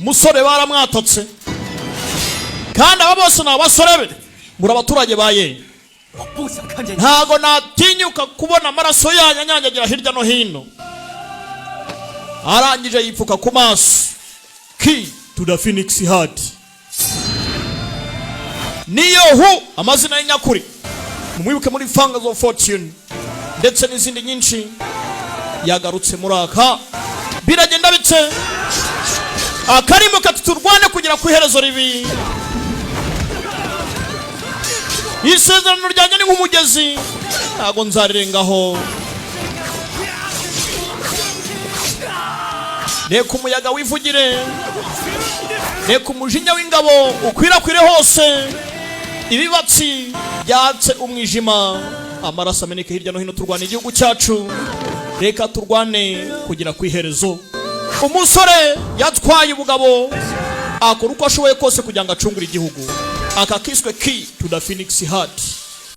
Umusore baramwatatse, kandi aba bose ni abasore be. Muri abaturage ba ye. 我不想看见你。 Ntago natinyuka kubona amaraso yanyu anyanyagira hirya no hino. Arangije yipfuka ku maso. Key to the Phoenix Heart, niyo hu amazina ye nyakuri. Mumwibuke muri Fangs of Fortune ndetse n'izindi nyinshi. Yagarutse muri aka, biragenda bite? Akarimo kati: "Turwane kugera ku iherezo ribi. Isezerano ryanjye ni nk'umugezi, ntabwo nzarirengaho." Reka umuyaga wivugire, reka umujinya w'ingabo ukwirakwire hose, ibibatsi byatse umwijima, amaraso ameneke hirya no hino. Turwana igihugu cyacu, reka turwane kugera ku iherezo. Umusore yatwaye ubugabo, akora uko ashoboye kose kugira ngo acungure igihugu. Aka kiswe Key to the Phoenix Heart.